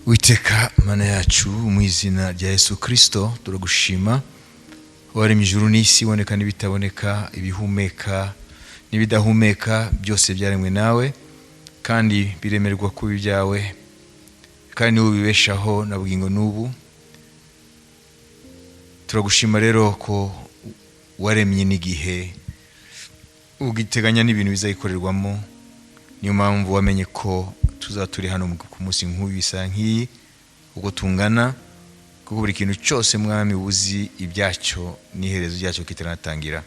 Witeka Mana yacu, mu izina rya Yesu Kirisito turagushima, waremye ijuru n'isi, iboneka n'ibitaboneka, ibihumeka n'ibidahumeka, byose byaremwe nawe kandi biremerwa kuba ibyawe, kandi niwe ubibeshaho na bugingo n'ubu. Turagushima rero ko waremye n'igihe ugiteganya n'ibintu bizayikorerwamo. Niyo mpamvu wamenye ko tuzaba turi hano ku munsi nk'uyu, isaha nk'iyi, uko tungana, kuko buri kintu cyose, Mwami, uzi ibyacyo n'iherezo ryacyo kitanatangira.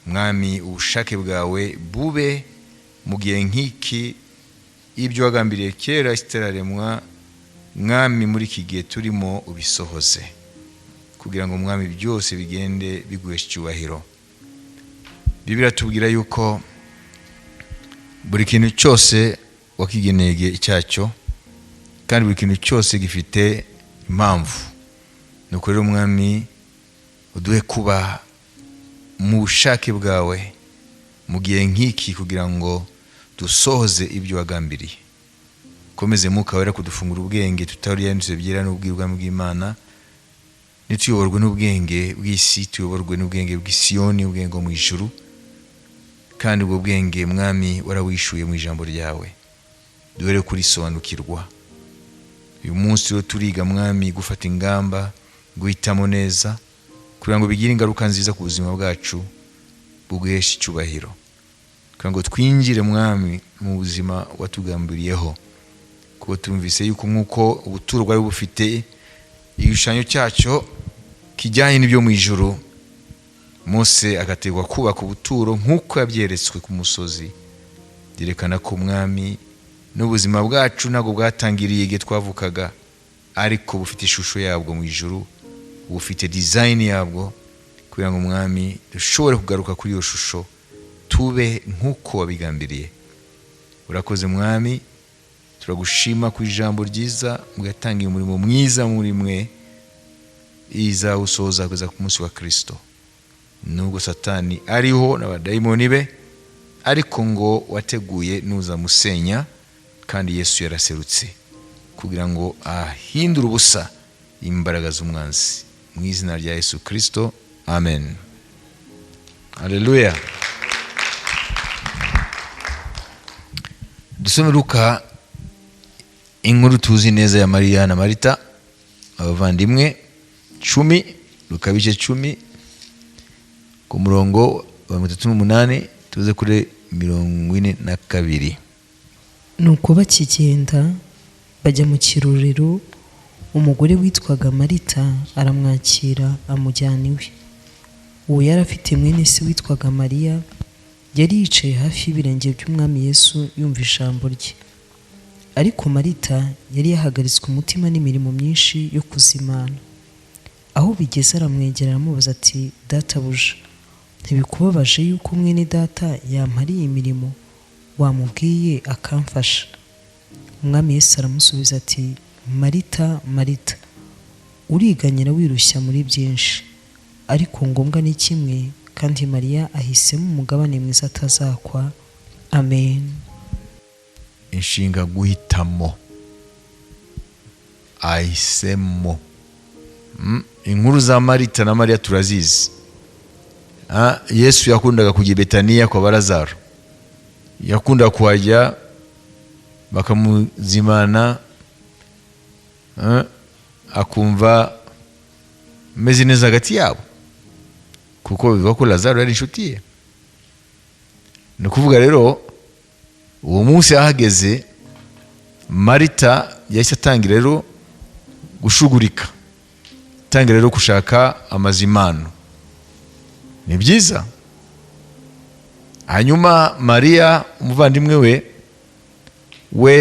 Mwami, ubushake bwawe bube mu gihe nk'iki, ibyo wagambiriye kera kitararemwa, Mwami, muri iki gihe turimo ubisohoze, kugira ngo, Mwami, byose bigende biguhesha icyubahiro. Bibiliya tubwira yuko buri kintu cyose wakigeneye igihe cyacyo, kandi buri kintu cyose gifite impamvu. Nuko rero, Mwami, uduhe kuba mu bushake bwawe mu gihe nk'iki, kugira ngo dusohoze ibyo wagambiriye. Komeze Mwuka Wera kudufungura ubwenge, tutari byera n'ubwirwa bw'Imana. Ntituyoborwe n'ubwenge bw'isi, tuyoborwe n'ubwenge bw'isiyoni, ubwenge bwo mu ijuru. Kandi ubwo bwenge, Mwami, warawishuye mu ijambo ryawe, duhere kurisobanukirwa. Uyu munsi rero turiga, Mwami, gufata ingamba, guhitamo neza, kugira ngo bigire ingaruka nziza ku buzima bwacu, buguheshe icyubahiro, kugira ngo twinjire, Mwami, mu buzima watugambiriyeho, kuko tumvise yuko nk'uko ubuturo bwari bufite igishushanyo cyacyo kijyanye n'ibyo mu ijuru, Mose agategwa kubaka ubuturo nk'uko yabyeretswe ku musozi, byerekana ko, Mwami, n'ubuzima bwacu ntabwo bwatangiriye igihe twavukaga, ariko bufite ishusho yabwo mu ijuru, bufite design yabwo, kugira ngo, Mwami, dushobore kugaruka kuri iyo shusho, tube nk'uko wabigambiriye. Urakoze, Mwami, turagushima ku ijambo ryiza mugatangira umurimo mwiza muri mwe, izawusohoza kugeza ku munsi wa Kirisito. Nubwo Satani ariho n'abadayimoni be, ariko ngo wateguye nuzamusenya, kandi Yesu yaraserutse kugira ngo ahindure ubusa imbaraga z'umwanzi. Mu izina rya Yesu Kirisito, amen. Haleluya. Dusome Luka, inkuru tuzi neza ya Mariya na Marita, abavandimwe 10. Luka bice 10, ku murongo wa 38 tuze kuri 42. Nuko bakigenda bajya mu kirorero, umugore witwaga Marita aramwakira, amujyana iwe. Uwo yari afite mwene se witwaga Mariya, yari yicaye hafi y'ibirenge by'Umwami Yesu, yumva ijambo rye. Ariko Marita yari yahagaritswe umutima n'imirimo myinshi yo kuzimana. Aho bigeze aramwegera, aramubaza ati: "Databuja, ntibikubabaje yuko mwene data yampariye imirimo? Wamubwiye akamfasha." Umwami Yesu aramusubiza ati: "Marita, Marita, uriganyira wirushya muri byinshi, ariko ngombwa ni kimwe, kandi Mariya ahisemo umugabane mwiza atazakwa." Amen. Inshinga guhitamo, ahisemo. Inkuru za Marita na Mariya turazizi. Yesu yakundaga kujya i Betaniya kwa Barazaro, yakundaga kuhajya bakamuzimana, akumva ameze neza hagati yabo, kuko bivuga ko Lazaro yari inshuti ye. Ni ukuvuga rero, uwo munsi yahageze, Marita yahise atangira rero gushugurika, atangira rero gushaka amazimano. Ni byiza. Hanyuma Mariya umuvandimwe we, we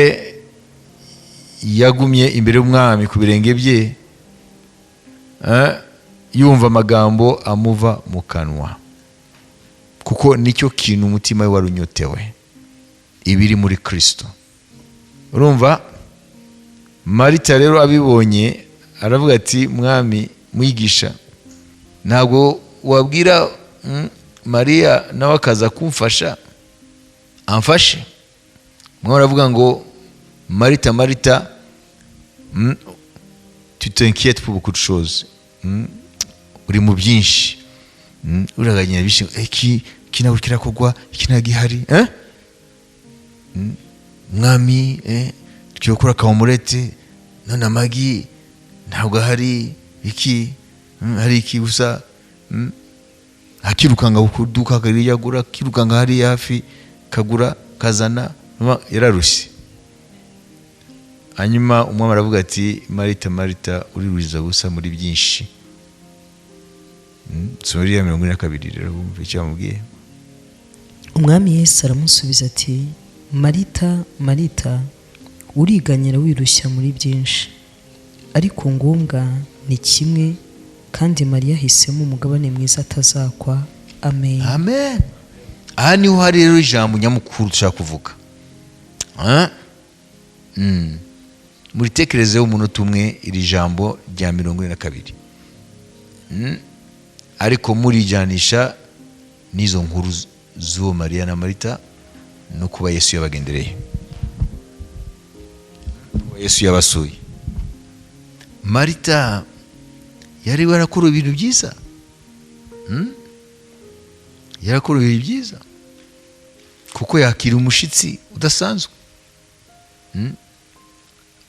yagumye imbere y'Umwami ku birenge bye, yumva amagambo amuva mu kanwa, kuko nicyo kintu umutima we wari unyotewe, ibiri muri Kristo. Urumva, Marita rero abibonye aravuga ati: "Mwami, mwigisha, ntabwo wabwira Mariya nawe akaza kumfasha, amfashe?" Mwe baravuga ngo: "Marita, Marita, Tu t'inquiètes pour beaucoup de choses. Uri mu byinshi. Uraganya byinshi, iki iki ntabwo kirakogwa, iki ntabwo gihari, eh? Mwami, tugiye gukora ka omelette, none amagi ntabwo ahari, iki, hari iki gusa. Akirukanga ku duka akagura, akirukanga hariya hafi kagura, kazana, yararushye. Hanyuma umwami aravuga ati: "Marita, Marita, uriruhiza busa muri byinshi." Soma iriya 42 rero, wumve icyo yamubwiye. Umwami Yesu aramusubiza ati: "Marita, Marita, uriganyira wirushya muri byinshi, ariko ngombwa ni kimwe, kandi Mariya ahisemo umugabane mwiza atazakwa." Amen. Amen. Aha niho hari rero ijambo nyamukuru dushaka kuvuga. Ah? Muritekerezeho umunota umwe iri jambo rya 42. Ariko murijyanisha n'izo nkuru z'uwo Mariya na Marita no kuba Yesu yabagendereye, kuba Yesu yabasuye. Marita yari yarakora ibintu byiza. Yarakora ibintu byiza kuko yakira umushitsi udasanzwe.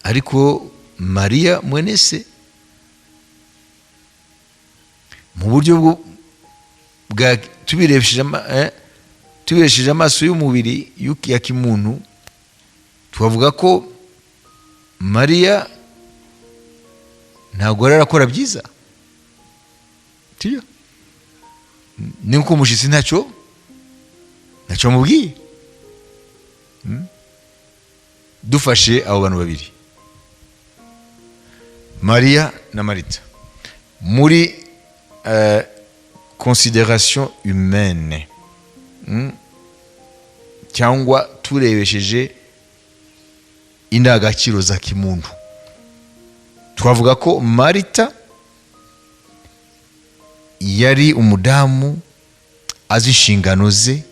Ariko Mariya mwene se, mu buryo bwa tubiresheje amaso y'umubiri ya kimuntu, twavuga ko Mariya ntabwo yari arakora byiza, sibyo? Ni uko umushyitsi ntacyo amubwiye. Dufashe abo bantu babiri, Mariya na Marita, muri considération humaine, cyangwa turebesheje indangagaciro za kimuntu, twavuga ko Marita yari umudamu azi inshingano ze,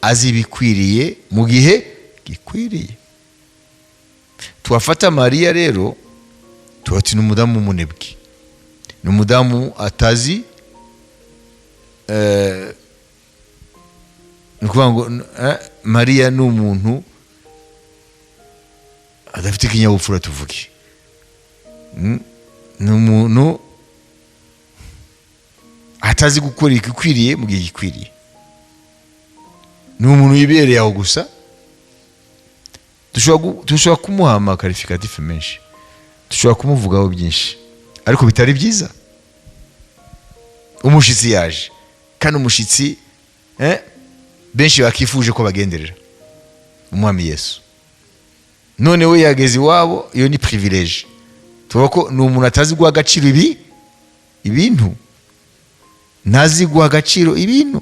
azi ibikwiriye mu gihe gikwiriye. Twafata Mariya rero, tuba ni umudamu w'umunebwe, ni umudamu atazi, ni ukuvuga ngo Mariya ni umuntu adafite ikinyabupfura, tuvuge. Ni umuntu atazi gukora igikwiriye mu gihe gikwiriye, ni umuntu wibereye aho gusa. Dushobora kumuha ama qualificatifs menshi, dushobora kumuvugaho byinshi ariko bitari byiza. Umushyitsi yaje, kandi umushyitsi, benshi bakifuje ko bagenderera umwami Yesu, none we yageze iwabo. Iyo ni privilège. Tuvuga ko ni umuntu atazi guha agaciro ibintu, ntazi guha agaciro ibintu.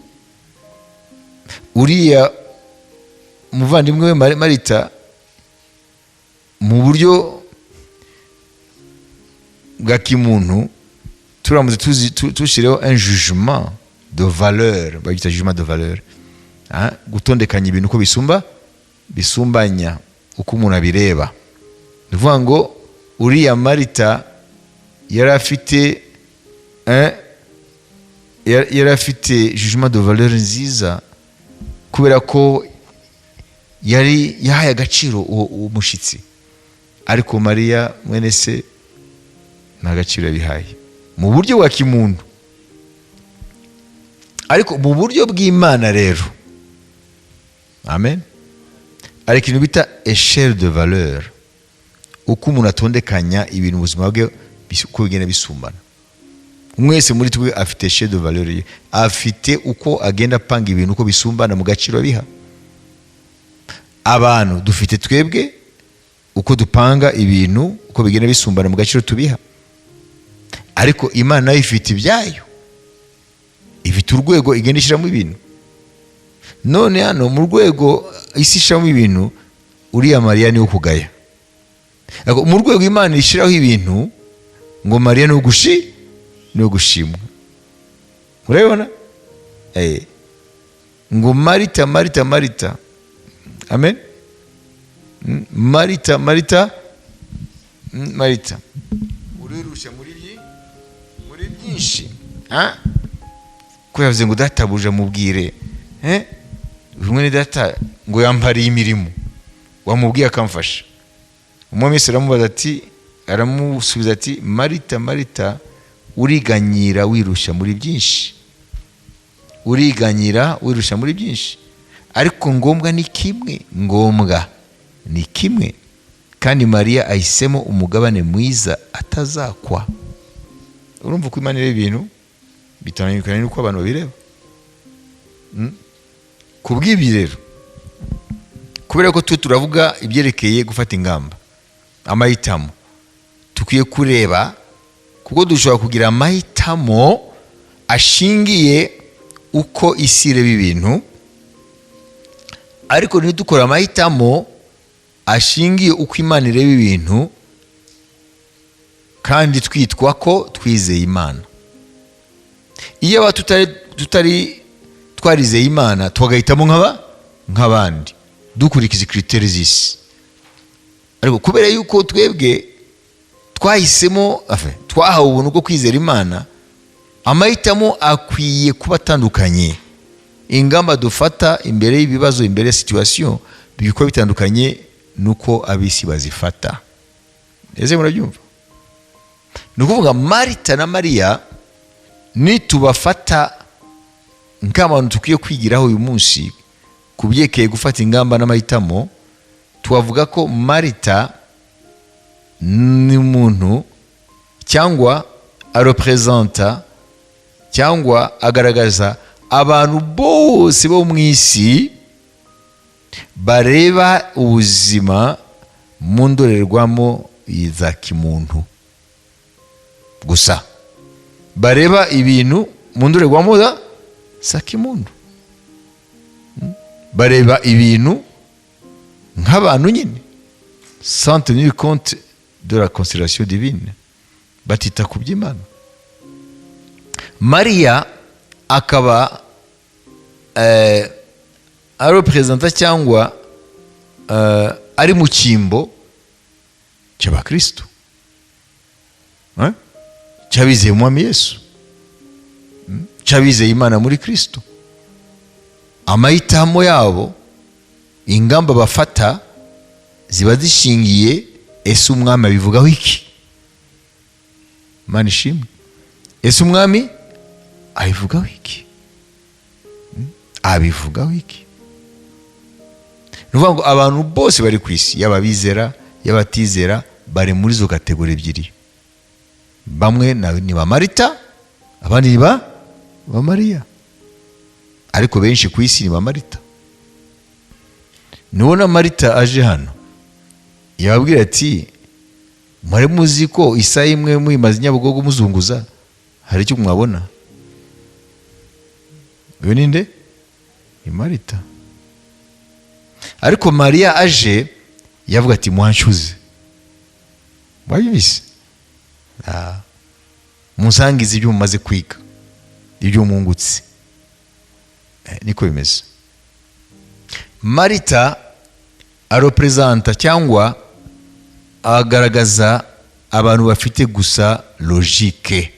Uriya umuvandimwe we Marita, mu buryo bwa kimuntu, turamutse tushyireho un jugement de valeur, bagita jugement de valeur, ah, gutondekanya ibintu uko bisumba, bisumbanya, uko umuntu abireba, ni ukuvuga ngo uriya Marita yari afite, yari afite jugement de valeur nziza kubera ko yari yahaye agaciro uwo mushyitsi, ariko Mariya mwene se nta gaciro yabihaye mu buryo bwa kimuntu. Ariko mu buryo bw'Imana rero, amen, hari ikintu bita échelle de valeur, uko umuntu atondekanya ibintu mu buzima bwe, uko bigenda bisumbana. Mwese muri twe afite échelle de valeur ye, afite uko agenda apanga ibintu uko bisumbana mu gaciro abiha. Abantu dufite twebwe uko dupanga ibintu uko bigenda bisumbana mu gaciro tubiha, ariko Imana nayo ifite ibyayo, ifite urwego igenda ishyiramo ibintu. None hano mu rwego isi ishyiramo ibintu, uriya Mariya niwe kugaya. Ariko mu rwego Imana ishyiraho ibintu, ngo Mariya ni ugushimwa. Urabibona? Ngo "Marita, Marita, Marita", amen. Marita, Marita. Marita, urirushya muri byinshi. Ko yavuze ngo databuja mubwire, mwene data ngo yampariye imirimo, wamubwiye akamfasha. Umwami Yesu aramubaza ati, aramusubiza ati: "Marita, Marita, uriganyira wirushya muri byinshi, uriganyira wirushya muri byinshi, ariko ngombwa ni kimwe, ngombwa ni kimwe, kandi Mariya ahisemo umugabane mwiza atazakwa." Urumva uko Imana ireba ibintu bitandukanye n'uko abantu babireba. Ku bw'ibi rero, kubera ko twe turavuga ibyerekeye gufata ingamba, amahitamo, tukwiye kureba, kuko dushobora kugira amahitamo ashingiye uko isi ireba ibintu, ariko ntidukore amahitamo ashingiye uko Imana ireba ibintu, kandi twitwa ko twizeye Imana. Iyo aba tutari twarizeye Imana, tugahitamo nk'abandi dukurikiza critères z'isi, ariko kubera yuko twebwe twahisemo, enfin, twahawe ubuntu bwo kwizera Imana, amahitamo akwiye kuba atandukanye. Ingamba dufata imbere y'ibibazo, imbere ya situation, bikwiye kuba bitandukanye nuko ab'isi bazifata. Ese murabyumva? Ni ukuvuga Marita na Mariya nitubafata nk'abantu dukwiye kwigiraho uyu munsi ku byerekeye gufata ingamba n'amahitamo, twavuga ko Marita ni umuntu cyangwa areprésenta cyangwa agaragaza abantu bose bo mu isi bareba ubuzima mu ndorerwamo za kimuntu gusa, bareba ibintu mu ndorerwamo za kimuntu, bareba ibintu nk'abantu nyine, sans tenir compte de la considération divine, batita ku by'Imana. Mariya akaba areprésenta cyangwa ari mu cyimbo cy'abakristo, cy'abizeye umwami Yesu, cy'abizeye Imana muri Kristo. Amahitamo yabo, ingamba bafata ziba zishingiye: ese umwami abivugaho iki? Imana ishimwe. Ese umwami abivugaho iki? Abivugaho iki? Ni ukuvuga ngo abantu bose bari ku isi, yaba abizera, yaba abatizera, bari muri izo catégories ebyiri. Bamwe ni ba Marita, abandi ni ba Mariya, ariko benshi ku isi ni ba Marita. Nubona Marita aje hano, yababwira ati: "Mwari muzi ko isaha imwe muyimaze Nyabugogo muzunguza hari icyo mwabona?" Uyu ni nde? Ni Marita. Ariko Mariya aje, yavuga ati: "Mwanshyuze, mwabyumvise, munsangize ibyo mumaze kwiga, ibyo mwungutse." Niko bimeze. Marita areprésenta cyangwa agaragaza abantu bafite gusa logique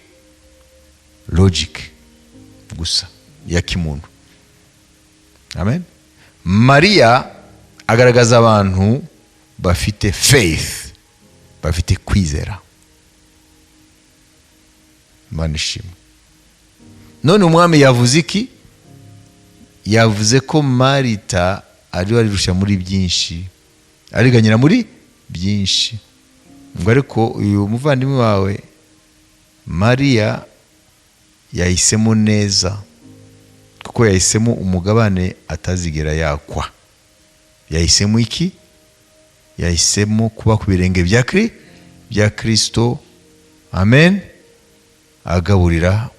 gusa ya kimuntu. Amen. Mariya agaragaza abantu bafite faith, bafite kwizera. Imana ishimwe. None umwami yavuze iki? Yavuze ko Marita ari arirusha muri byinshi, ariganyira muri byinshi, ngo ariko uyu muvandimwe wawe Mariya yahisemo neza, kuko yahisemo umugabane atazigera yakwa. Yahisemo iki? Yahisemo kuba ku birenge bya Kristo, amen, agaburira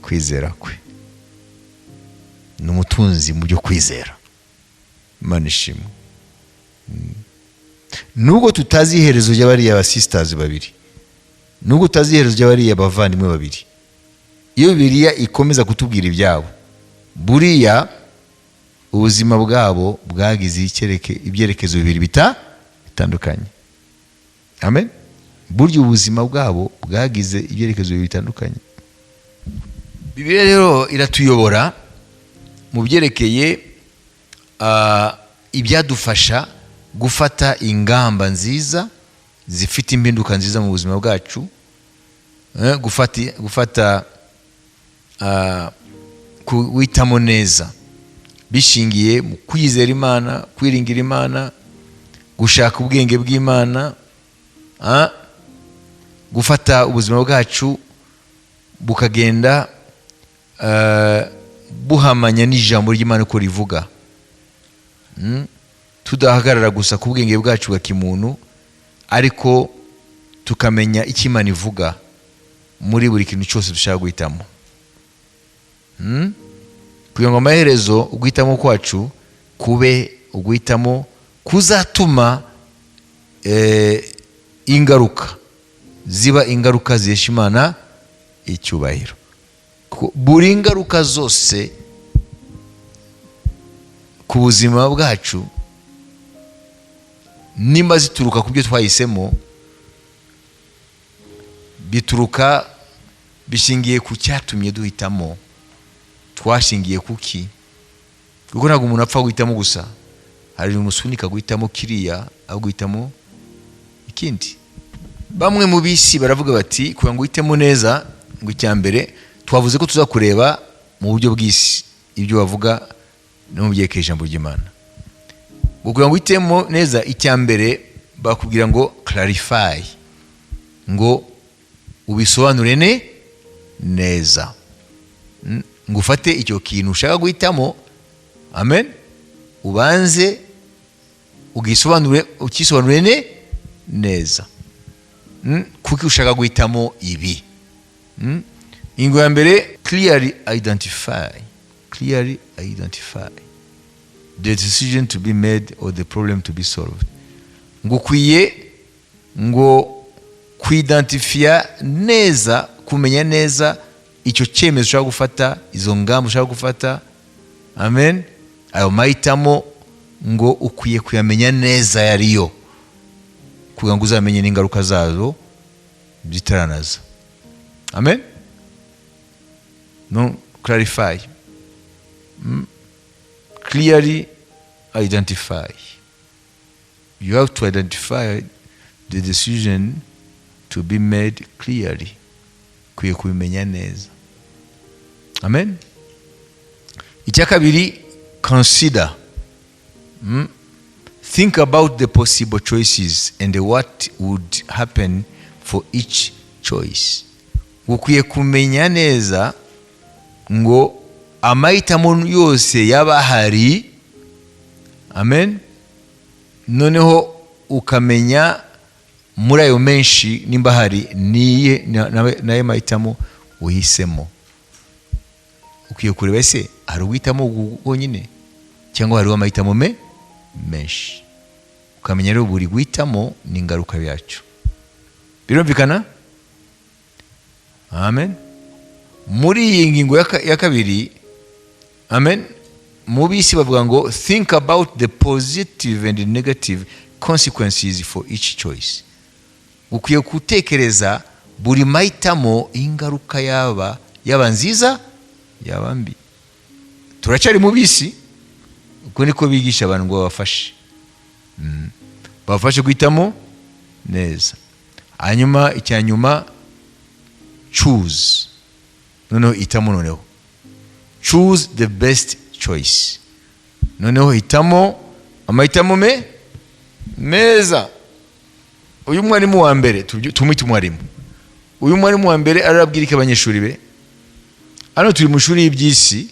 kwizera kwe. Ni umutunzi mu byo kwizera. Imana ishimwe. Nubwo tutazi iherezo ry'abariya ba sisters babiri, nubwo tutazi iherezo ry'abariya bavandimwe babiri, iyo Bibiliya ikomeza kutubwira ibyabo, buriya ubuzima bwabo bwagize ibyerekezo bibiri bitandukanye. Amen. Burya ubuzima bwabo bwagize ibyerekezo bibiri bitandukanye. Bibiliya rero iratuyobora mu byerekeye ibyadufasha gufata ingamba nziza zifite impinduka nziza mu buzima bwacu, gufata guhitamo neza bishingiye mu kwizera Imana, kwiringira Imana, gushaka ubwenge bw'Imana, gufata ubuzima bwacu bukagenda buhamanya n'ijambo ry'Imana uko rivuga. Tudahagarara gusa ku bwenge bwacu bwa kimuntu, ariko tukamenya icyo Imana ivuga muri buri kintu cyose dushaka guhitamo, Kugira ngo amaherezo uguhitamo kwacu kube uguhitamo kuzatuma ingaruka ziba ingaruka zihesha Imana icyubahiro. Kuko buri ngaruka zose ku buzima bwacu, nimba zituruka ku byo twahisemo, bituruka bishingiye ku cyatumye duhitamo. Twashingiye kuki? Kuko ntabwo umuntu apfa guhitamo gusa, hari umusunika guhitamo kiriya aho guhitamo ikindi. Bamwe mu bisi baravuga bati kugira ngo uhitemo neza, ngo icya mbere twavuze ko tuza kureba mu buryo bw'isi ibyo bavuga no mu byerekeye ijambo ry'Imana. Ngo kugira ngo uhitemo neza, icya mbere bakubwira ngo clarify, ngo ubisobanure neza, ngo ufate icyo kintu ushaka guhitamo, amen, ubanze ugisobanure, ukisobanure neza. Kuki ushaka guhitamo ibi? Ingingo ya mbere, clearly identify, clearly identify the decision to be made or the problem to be solved. Ngo ukwiye ngo kuidentifia neza, kumenya neza icyo cyemezo ushaka gufata, izo ngamba ushaka gufata, amen, ayo mahitamo ngo ukwiye kuyamenya neza yariyo, kugira ngo uzamenye n'ingaruka zazo zitaranaza. Amen. No clarify, Clearly identify. You have to identify the decision to be made clearly. Ukwiye kubimenya neza. Amen. Icya kabiri, consider. Think about the possible choices and what would happen for each choice. Ukwiye kumenya neza ngo amahitamo yose yaba ahari, amen, noneho ukamenya muri ayo menshi nimba hari niye nayo mahitamo uhisemo. Ukwiye kureba ese hari uguhitamo wonyine cyangwa hariho amahitamo menshi, ukamenya rero buri guhitamo n'ingaruka yacyo. Birumvikana? Amen. Muri iyi ngingo ya kabiri, amen, mu bisi bavuga ngo think about the positive and negative consequences for each choice. Ukwiye gutekereza buri mahitamo ingaruka yaba nziza, yaba mbi. Turacyari mu bisi, uko niko bigisha abantu ngo babafashe, babafashe guhitamo neza. Hanyuma icya nyuma, choose. Noneho hitamo, noneho choose the best choice. Noneho hitamo amahitamo meza. Uyu mwarimu wa mbere, tumwite umwarimu, uyu mwarimu wa mbere arabwira iki abanyeshuri be? Hano turi mu ishuri y'iby'isi,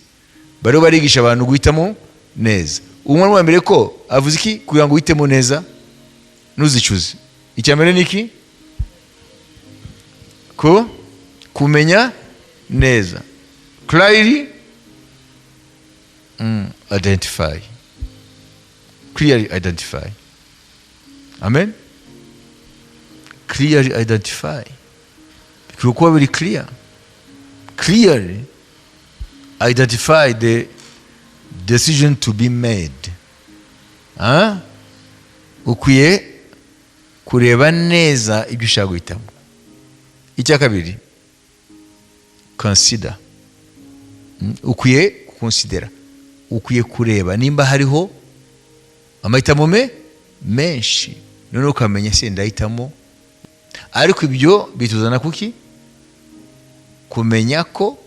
bariho barigisha abantu guhitamo neza. Uyu mwarimu wa mbere ko avuze iki kugira ngo uhitemo neza ntuzicuze? Icya mbere ni iki? Ko kumenya neza, clearly identify, clearly identify. Amen. Clearly identify, bikwiye kuba biri clear. Clearly identify the decision to be made. Ukwiye Kureba neza ibyo ushaka guhitamo. Icya kabiri, consider. Ukwiye considera, ukwiye kureba nimba hariho amahitamo menshi, noneho ukamenya se ndahitamo. Ariko ibyo bituzana kuki? Kumenya ko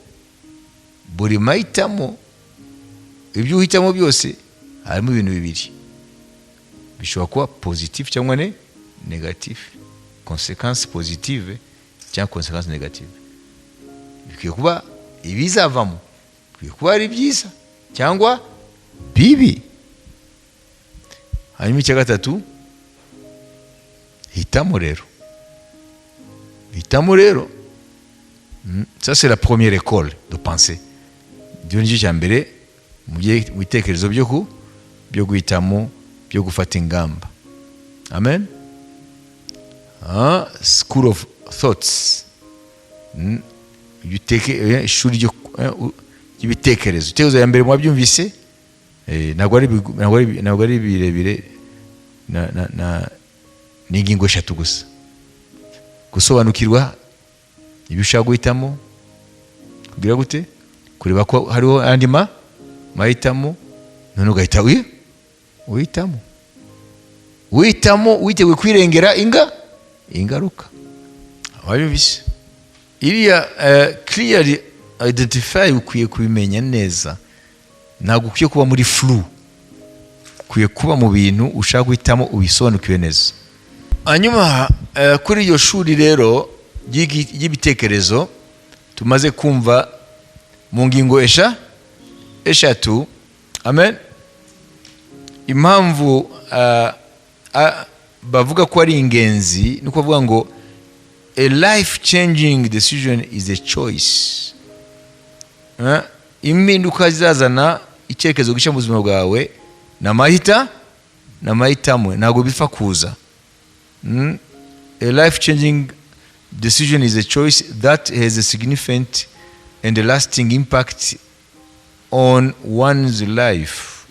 buri mahitamo, ibyo uhitamo byose, harimo ibintu bibiri bishobora kuba positif cyangwa négatif, conséquence positive cyangwa conséquence négative. Bikwiye kuba, ibizavamo bikwiye kuba ari byiza cyangwa bibi. Hanyuma icya gatatu, hitamo rero, hitamo rero. Ça, c'est la première école de pensée. Ibyo nicyo cya mbere mu bitekerezo byo guhitamo, byo gufata ingamba. Amen. School of thoughts. Ishuri ry'ibitekerezo. Ibitekerezo ya mbere mwabyumvise. Ntabwo ari birebire, ni ingingo eshatu gusa: gusobanukirwa ibyo ushaka guhitamo, kugira gute, kureba ko hariho andi mahitamo, none ugahita uhitamo, uhitamo witeguye kwirengera ingaruka. Wabyumvise? Iriya clearly identify, ukwiye kubimenya neza. Ntabwo ukwiye kuba muri flou, ukwiye kuba mu bintu ushaka guhitamo ubisobanukiwe neza. Hanyuma kuri iryo shuri rero ry'ibitekerezo tumaze kumva mu ngingo eshatu, amen. Impamvu bavuga ko ari ingenzi ni ukuvuga ngo a life changing decision is a choice. Impinduka zizazana icyerekezo gishya mu buzima bwawe ni amahitamo, ntabwo bipfa kuza. A life changing decision is a choice that has a significant and a lasting impact on one's life.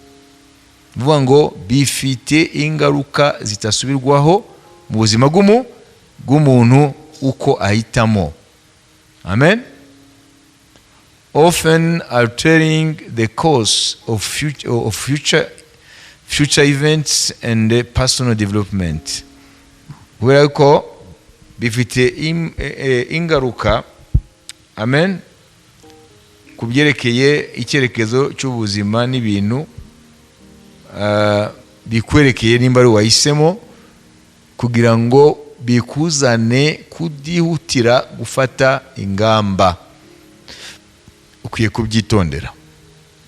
Bivuga ngo bifite ingaruka zitasubirwaho mu buzima bw'umuntu uko ahitamo. Amen. Often altering the course of future events and personal development. Kubera ko bifite ingaruka, amen, ku byerekeye icyerekezo cy'ubuzima n'ibintu bikwerekeye, nimba ari wahisemo, kugira ngo bikuzane kudihutira gufata ingamba. Ukwiye kubyitondera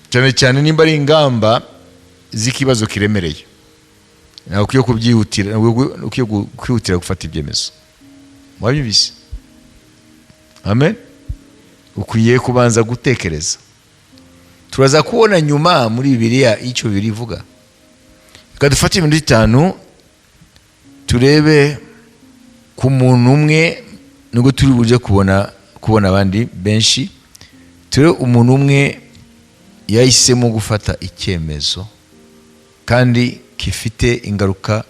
cyane cyane nimba ari ingamba z'ikibazo kiremereye. Ntabwo ukwiye kubyihutira, ntabwo ukwiye kwihutira gufata ibyemezo. Wabyumvise? Amen. Ukwiye kubanza gutekereza. Turaza kubona nyuma muri Bibiliya icyo Bibiliya ivuga. Reka dufate iminota 5 turebe ku muntu umwe, nubwo turi bujye kubona abandi benshi. Turebe umuntu umwe yahisemo gufata icyemezo kandi gifite ingaruka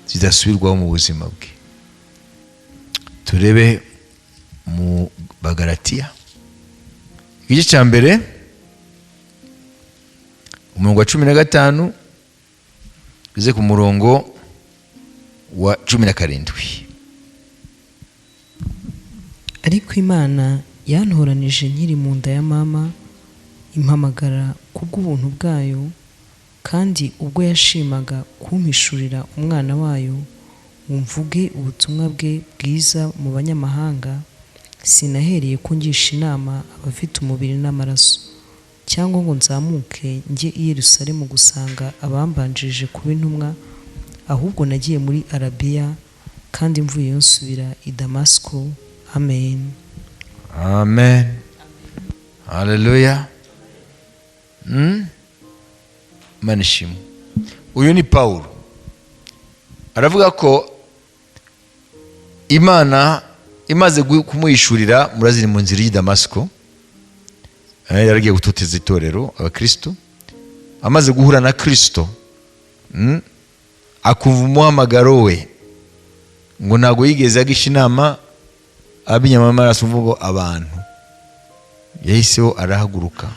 zidasubirwaho mu buzima bwe. Turebe mu Bagalatiya, igice cya mbere, umurongo wa 15 ugeze ku murongo wa 17. Ariko Imana yantoranije nkiri mu nda ya mama, impamagara kubw'ubuntu bwayo, kandi ubwo yashimaga kumpishurira umwana wayo ngo mvuge ubutumwa bwe bwiza mu banyamahanga, sinahereye ko ngisha inama abafite umubiri n'amaraso, cyangwa ngo nzamuke njye i Yerusalemu gusanga abambanjirije kuba intumwa. Ahubwo nagiye muri Arabiya, kandi mvuyeyo nsubira i Damasiko. Amen. Amen, haleluya. Imana ishimwe. Uyu ni Pawulo, aravuga ko Imana imaze kumuhishurira, muraziri mu nzira y'i Damasiko, yaragiye gutoteza itorero abakristo, amaze guhura na Kristo, akumva umuhamagaro we. Ngo ntabwo yigeze agisha inama ab'inyamamaraso, mvugo ngo abantu. Yahiseho arahaguruka.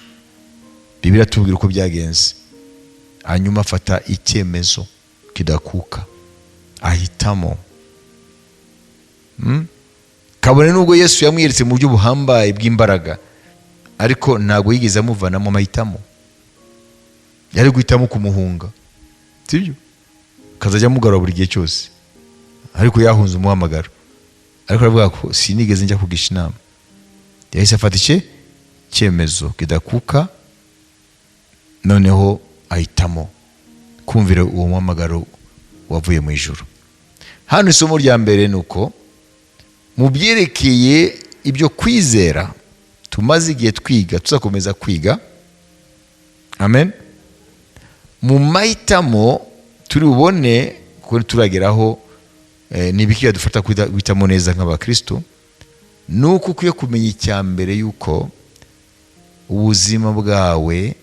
Bibiliya tubwira uko byagenze. Hanyuma afata icyemezo kidakuka, ahitamo. Kabone nubwo Yesu yamwiyeretse mu buryo buhambaye bw'imbaraga, ariko ntabwo yigeze amuvanamo amahitamo. Yari guhitamo kumuhunga, sibyo, akazajya amugarura buri gihe cyose, ariko yahunze umuhamagaro. Ariko aravuga ko sinigeze njya kugisha inama. Yahise afata icye cyemezo kidakuka, noneho ahitamo kumvira uwo muhamagaro wavuye mu ijuru. Hano isomo rya mbere ni uko mu byerekeye ibyo kwizera tumaze igihe twiga, tuzakomeza kwiga, amen. Mu mahitamo turi bubone kuko turageraho, ni ibiki byadufata guhitamo neza nk'abakristo, ni uko ukwiye kumenya icya mbere yuko ubuzima bwawe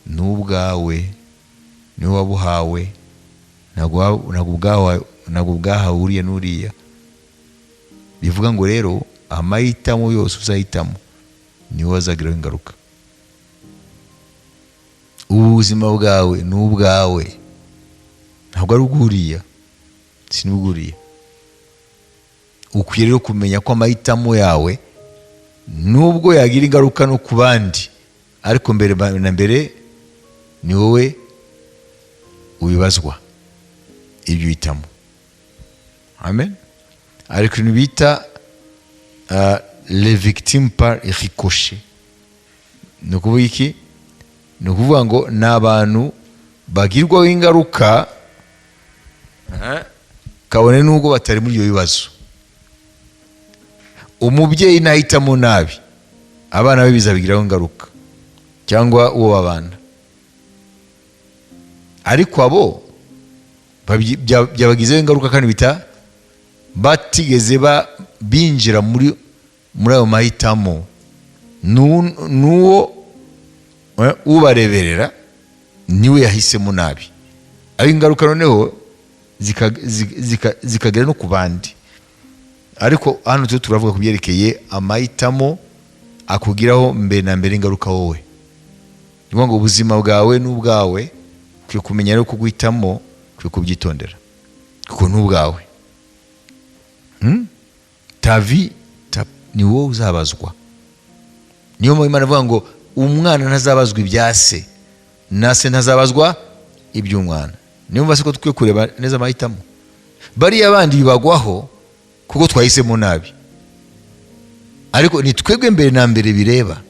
ni ubwawe, niwe wabuhawe, ntabwo bwahawe uriya n'uriya. Bivuga ngo rero amahitamo yose uzahitamo niwe azagiraho ingaruka. Ubuzima bwawe ni ubwawe, ntabwo ari ubw'uriya, si n'ubw'uriya. Ukwiye rero kumenya ko amahitamo yawe nubwo yagira ingaruka no ku bandi, ariko mbere na mbere ni wowe ubibazwa ibyo uhitamo. Amen. Ariko ibintu bita les victimes par ricochet, ni ukuvuga iki? Ni ukuvuga ngo ni abantu bagirwaho ingaruka kabone n'ubwo batari muri ibyo bibazo. Umubyeyi nahitamo nabi, abana be bizabigiraho ingaruka, cyangwa uwo babana. Ariko abo byabagizeho ingaruka kandi bita batigeze binjira muri ayo mahitamo. N'uwo ubareberera niwe yahisemo nabi, aho ingaruka noneho zikagera no ku bandi. Ariko hano turiho turavuga ku byerekeye amahitamo akugiraho mbere na mbere ingaruka wowe. Ni ukuvuga ngo ubuzima bwawe n'ubwawe, ukwiye kumenya rero kuguhitamo, ukwiye kubyitondera kuko n'ubwawe. Ta vie, ni wowe uzabazwa. Niyo mpamvu Imana ivuga ngo umwana ntazabazwa ibya se, na se ntazabazwa iby'umwana. Niyo mpamvu ko dukwiye kureba neza amahitamo. Bariya bandi bibagwaho kuko twahisemo nabi, ariko ni twebwe mbere na mbere bireba.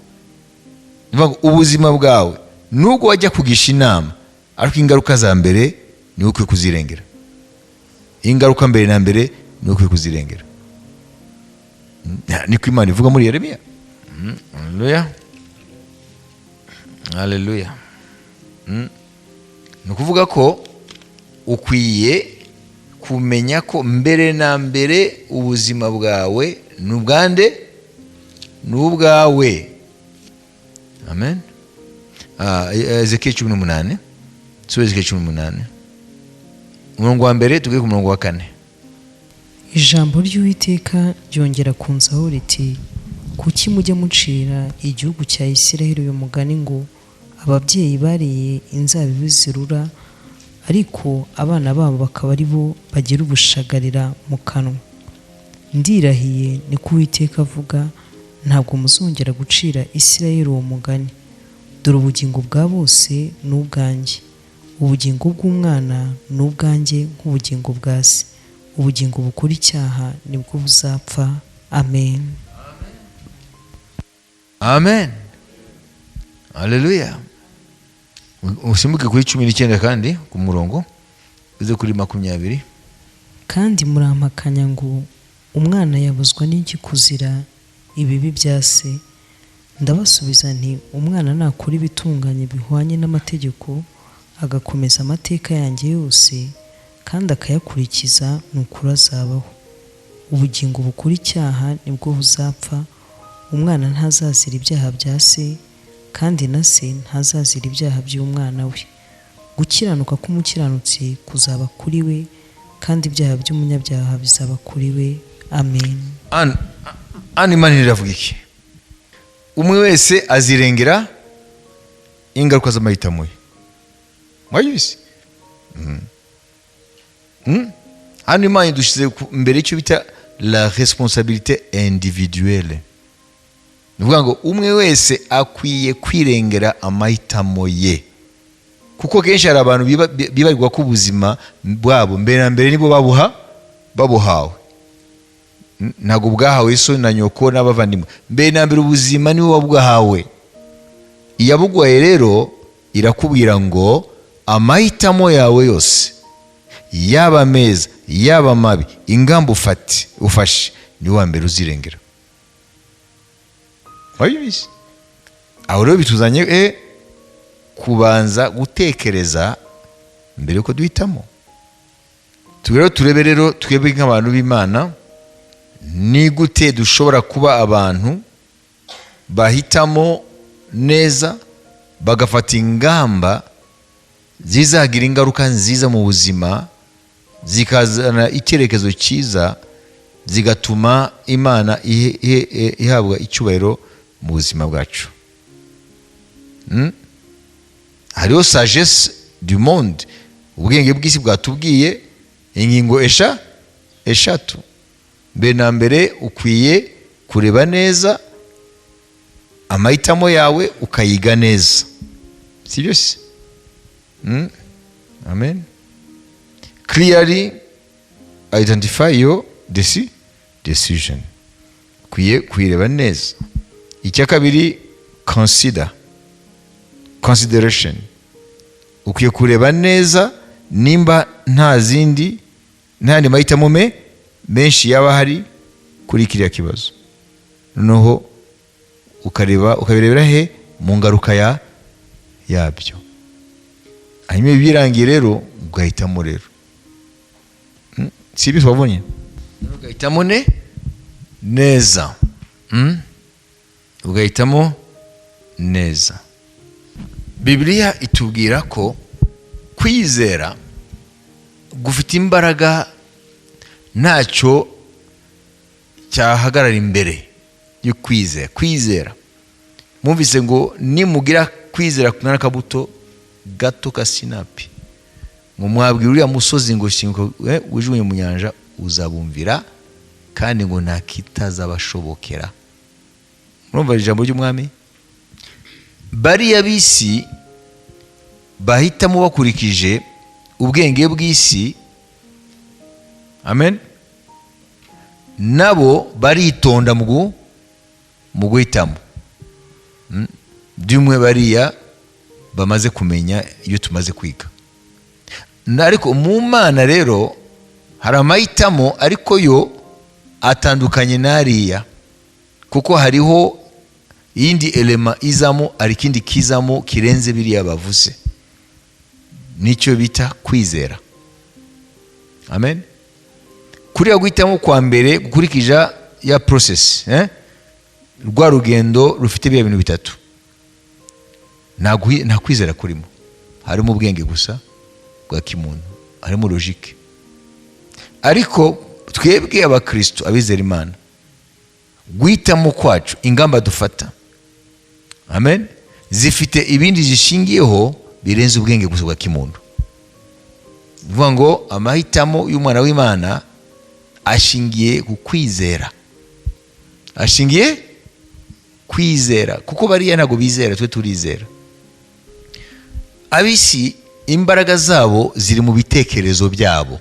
Ni ukuvuga ngo ubuzima bwawe nubwo wajya kugisha inama, ariko ingaruka za mbere ni wowe ukwiye kuzirengera. Ingaruka mbere na mbere ni wowe ukwiye kuzirengera. Niko Imana ivuga muri Yeremiya. Haleluya, haleluya. Ni ukuvuga ko ukwiye kumenya ko mbere na mbere ubuzima bwawe ni ubwande? Ni ubwawe. Amen. Ezekiel 18, sura Ezekiel 18, umurongo wa mbere tugere ku murongo wa 4. Ijambo ry'Uwiteka ryongera kunzaho riti: "Kuki mujya mucira igihugu cya Isiraheli uyu mugani ngo: 'Ababyeyi bariye inzabibu zirura, ariko abana babo bakaba ari bo bagira ubushagarira mu kanwa'? Ndirahiye, niko Uwiteka avuga, ntabwo muzongera gucira Isiraheli uwo mugani. Dore ubugingo bwa bose ni ubwanjye, ubugingo bw'umwana ni ubwanjye nk'ubugingo bwa se. Ubugingo bukora icyaha nibwo buzapfa." Amen. Amen, haleluya. Usimbuke kuri 19 kandi ku murongo uze kuri 20. "Kandi murampakanya ngo: 'Umwana yabuzwa n'iki kuzira ibibi bya se?' Ndabasubiza nti: 'Umwana nakora ibitunganye bihwanye n'amategeko, agakomeza amateka yanjye yose kandi akayakurikiza, ni ukuri azabaho. Ubugingo bukora icyaha nibwo buzapfa. Umwana ntazazira ibyaha bya se, kandi na se ntazazira ibyaha by'umwana we. Gukiranuka k'umukiranutsi kuzaba kuri we, Kandi ibyaha by'umunyabyaha bizaba kuri we. Amen. Hano Imana iravuga iki? Umwe wese azirengera ingaruka z'amahitamo ye. Mwabyumvise? Hano Imana idushyize imbere icyo bita la responsabilité individuelle. Ni ukuvuga ngo umwe wese akwiye kwirengera amahitamo ye, kuko kenshi hari abantu bibarirwa ko ubuzima bwabo mbere na mbere nibo babuhawe. Ntabwo bwahawe so na nyoko n'abavandimwe. Mbere na mbere ubuzima nibo wabwahawe. Iyabuguhaye rero irakubwira ngo amahitamo yawe yose, yaba meza yaba mabi, ingamba ufashe, niwe wa mbere uzirengera. Wabizi? Aho rero bituzanye kubanza gutekereza mbere yuko duhitamo. Rero turebe rero twebwe nk'abantu b'Imana, ni gute dushobora kuba abantu bahitamo neza, bagafata ingamba zizagira ingaruka nziza mu buzima, zikazana icyerekezo cyiza, zigatuma Imana ihabwa icyubahiro mu buzima bwacu. Hariho sagesse du monde, ubwenge bw'isi bwatubwiye ingingo 3. Mbere na mbere ukwiye kureba neza amahitamo yawe, ukayiga neza, si byo se? Amen. Clearly identify your decision, ukwiye kuyireba neza. Icya kabiri, consideration, ukwiye kureba neza nimba nta zindi, nta yandi mahitamo menshi yaba ahari kuri kiriya kibazo. Noneho ukabirebera he? Mu ngaruka yabyo. Hanyuma ibi birangiye rero ugahitamo rero. Si ibyo twabonye? Ugahitamo neza. Ugahitamo neza. Bibiliya itubwira ko kwizera gufite imbaraga, ntacyo cyahagarara imbere yo kwizera. Kwizera, mwumvise ngo nimugira kwizera kungana n'akabuto gato ka sinapi, ngo mwabwira uriya musozi ngo shinguka wijugunye mu nyanja, uzabumvira, kandi ngo nta kitazabashobokera. Murumva ijambo ry'Umwami? Bariya b'isi bahitamo bakurikije ubwenge bw'isi, amen, nabo baritonda mu guhitamo. By'umwe bariya bamaze kumenya iyo tumaze kwiga. Ariko mu Mana rero hari amahitamo, ariko yo atandukanye n'ariya, kuko hariho iyindi élément izamo, hari ikindi kizamo kirenze biriya bavuze, nicyo bita kwizera. Amen. Kuriya guhitamo kwa mbere gukurikija ya process, rwa rugendo rufite biriya bintu bitatu, nta kwizera kurimo, harimo ubwenge gusa bwa kimuntu, harimo logique. Ariko twebwe abakristo, abizera Imana, guhitamo kwacu, ingamba dufata, amen, zifite ibindi zishingiyeho birenze ubwenge gusa bwa kimuntu. Ni ukuvuga ngo amahitamo y'umwana w'Imana ashingiye ku kwizera, ashingiye kwizera, kuko bariya ntabwo bizera, twe turizera. Ab'isi imbaraga zabo ziri mu bitekerezo byabo,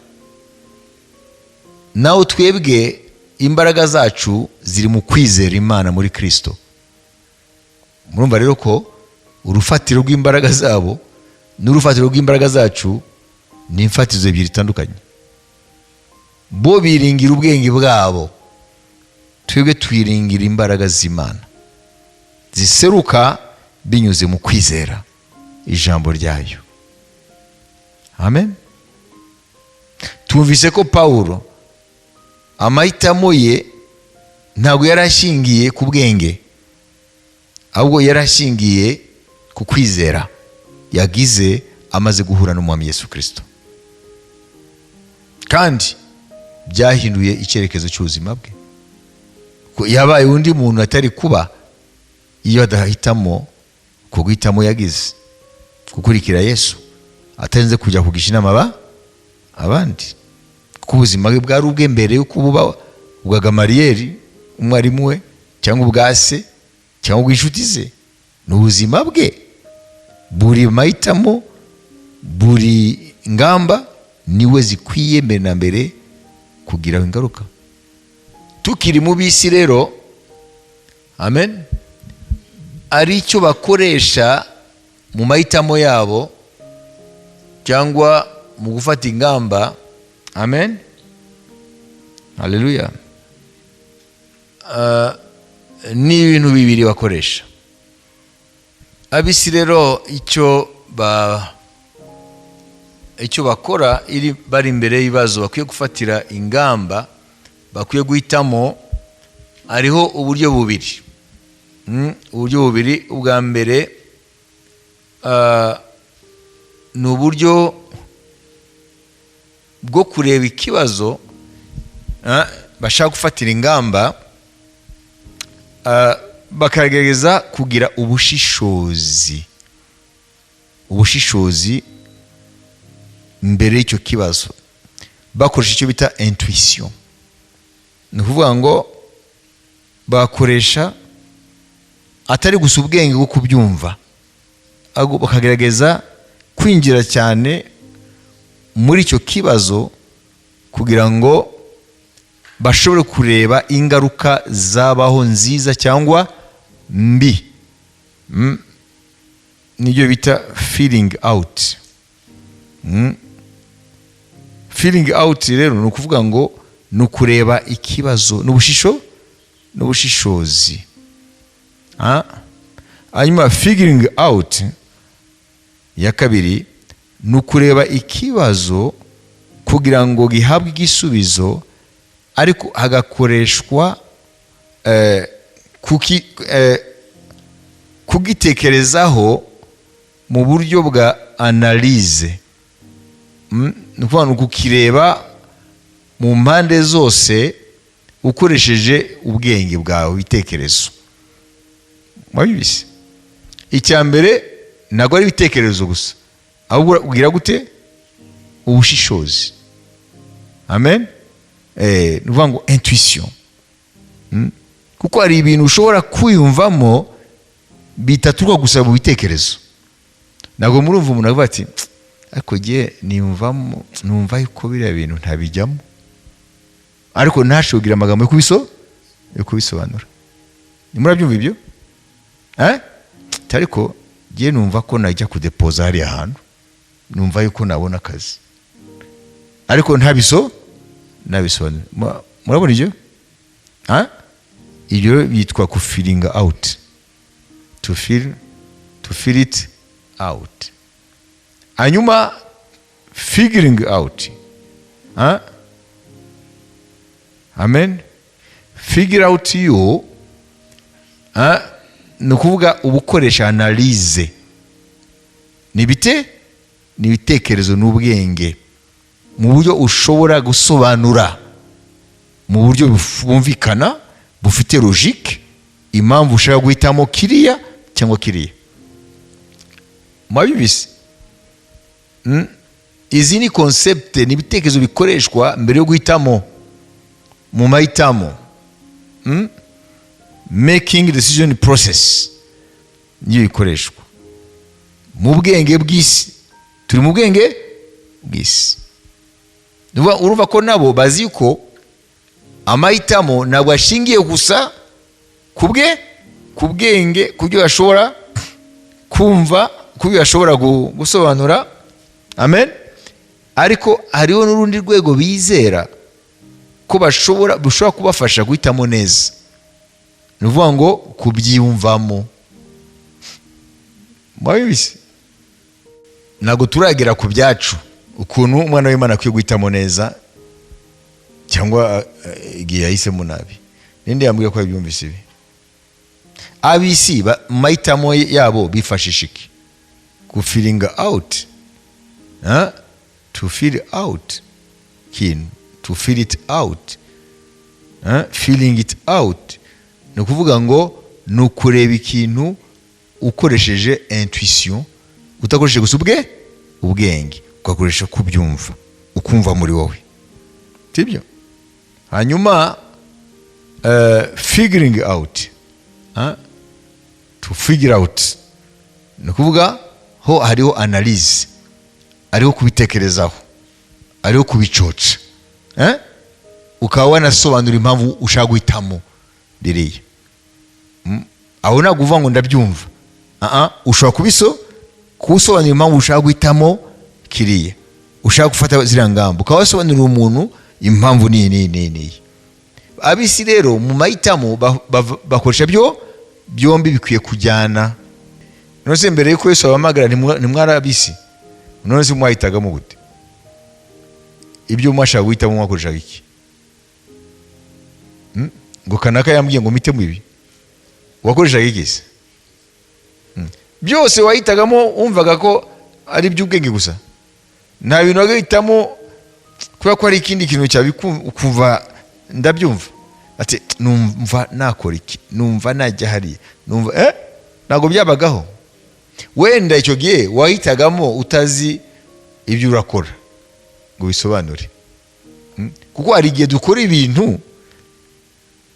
naho twebwe imbaraga zacu ziri mu kwizera Imana muri Kristo. Murumva rero ko urufatiro rw'imbaraga zabo n'urufatiro rw'imbaraga zacu ni imfatizo ebyiri zitandukanye. Bo biringira ubwenge bwabo, twebwe twiringira imbaraga z'Imana ziseruka binyuze mu kwizera ijambo ryayo. Amen. Tumvise ko Pawulo amahitamo ye ntabwo yari ashingiye ku bwenge, ahubwo yari ashingiye ku kwizera yagize amaze guhura n'Umwami Yesu Kristo. Kandi byahinduye icyerekezo cy'ubuzima bwe. Ko yabaye undi muntu atari kuba iyo adahitamo ku guhitamo yagize gukurikira Yesu, atarinze kujya kugisha inama abandi, kuko ubuzima bwe bwari ubwe mbere y'uko buba ubwa Gamariyeri umwarimu we, cyangwa ubwa se, cyangwa ubw'inshuti ze. Ni ubuzima bwe. Buri mahitamo, buri ngamba niwe zikwiye mbere na mbere kugiraho ingaruka. Tukiri mu bisi rero, amen, ari icyo bakoresha mu mahitamo yabo cyangwa mu gufata ingamba. Amen, haleluya. Ni ibintu bibiri bakoresha abisi rero. Icyo bakora iri bari imbere y'ibibazo bakwiye gufatira ingamba, bakwiye guhitamo, hariho uburyo bubiri. Uburyo bubiri. Ubwa mbere ni uburyo bwo kureba ikibazo bashaka gufatira ingamba, bakagerageza kugira ubushishozi mbere y'icyo kibazo, bakoresha icyo bita intuition. Ni ukuvuga ngo bakoresha atari gusa ubwenge bwo kubyumva, ahubwo bakagerageza kwinjira cyane muri icyo kibazo kugira ngo bashobore kureba ingaruka zabaho, nziza cyangwa mbi. Nibyo bita feeling out. Feeling out rero ni ukuvuga ngo ni ukureba ikibazo n'ubushishozi. Hanyuma figuring out ya kabiri ni ukureba ikibazo kugira ngo gihabwe igisubizo, ariko hagakoreshwa kugitekerezaho mu buryo bwa analyse. Ni ukuvuga ni ukukireba mu mpande zose ukoresheje ubwenge bwawe, ibitekerezo. Mwabizi, icya mbere ntabwo ari ibitekerezo gusa, ahubwo ubwira gute? Ubushishozi. Amen. Ni ukuvuga ngo intuition. Kuko hari ibintu ushobora kwiyumvamo bitaturuka gusa mu bitekerezo. Ntabwo murumva umuntu avuga ati: "Ariko jye niyumvamo, numva yuko biriya bintu ntabijyamo," ariko ntashobore kugira amagambo yo kubisobanura. Nimurabyumva ibyo? Ariko jye numva ko najya kudepoza hariya hantu, numva yuko nabona akazi, ariko ntabisobanura. Murabona ibyo? Ibyo byitwa kufeelinga out, to feel it out. Hanyuma figuring out, amen, figure out yo ni ukuvuga uba ukoresha analyse, ni ibitekerezo n'ubwenge mu buryo ushobora gusobanura mu buryo bwumvikana, bufite logique, impamvu ushaka guhitamo kiriya cyangwa kiriya. Mwabizi? Izi ni concept, ni ibitekerezo bikoreshwa mbere yo guhitamo, mu mahitamo. Making decision process niyo ikoreshwa mu bwenge bw'isi. Turi mu bwenge bw'isi. Urumva ko nabo bazi ko amahitamo ntabwo ashingiye gusa ku bwenge, ku byo bashobora kumva, ku byo bashobora gusobanura. Amen. Ariko hariho n'urundi rwego bizera ko bushobora kubafasha guhitamo neza. Ni ukuvuga ngo kubyiyumvamo. Mwabizi, ntabwo turagera ku byacu, ukuntu umwana w'Imana akwiye guhitamo neza cyangwa igihe yahisemo nabi. Ninde yambwiye ko yabyumvise ibi? Ab'isi mu mahitamo yabo bifashisha iki? Gufeelinga out, to feel out. kintu, to feel it out. Feeling it out ni ukuvuga ngo ni ukureba ikintu ukoresheje intuition, utakoresheje gusa ubwenge, ugakoresha kubyumva, ukumva muri wowe, sibyo? Hanyuma figuring out, to figure out ni ukuvuga ho hariho analyse, hariho kubitekerezaho, hariho kubicoca, Ukaba wanasobanura impamvu ushaka guhitamo ririya. Aho ntabwo uvuga ngo ndabyumva. Ushobora kubisobanura impamvu ushaka guhitamo kiriya, ushaka gufata ziriya ngamba, ukaba wasobanurira umuntu impamvu niyi niyi niyi niyi. Ab'isi rero mu mahitamo bakoresha byo byombi, bikwiye kujyana. None se mbere yuko Yesu abahamagara, ntimwari ab'isi? None se mwahitagamo gute? Ibyo mwashaka guhitamo mwakoreshaga iki? Ngo kanaka yambwiye ngo mpitemo ibi, wakoreshaga iki se? Byose wahitagamo wumvaga ko ari iby'ubwenge gusa? Nta bintu wagahitamo kubera ko hari ikindi kintu ukumva ndabyumva, ati numva nakora iki, numva najya hariya, numva ntabwo byabagaho. Wenda icyo gihe wahitagamo utazi ibyo urakora ngo bisobanure. Kuko hari igihe dukora ibintu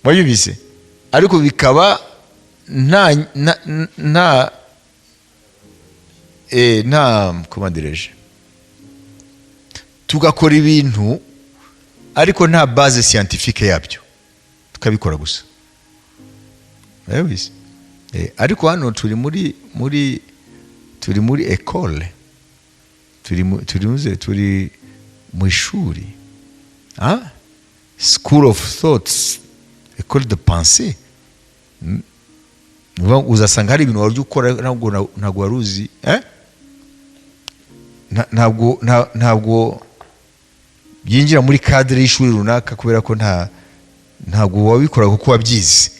wabyumvise, ariko bikaba nta comment dirais-je, tugakora ibintu ariko nta base scientifique yabyo, tukabikora gusa. Urabizi? Ariko hano turi muri école, turi mu ishuri, school of thoughts, école de pensée. Ni ukuvuga ngo uzasanga hari ibintu wari ukora ntabwo wari uzi, Ntabwo byinjira muri cadre y'ishuri runaka, kubera ko ntabwo wabikora kuko wabyize,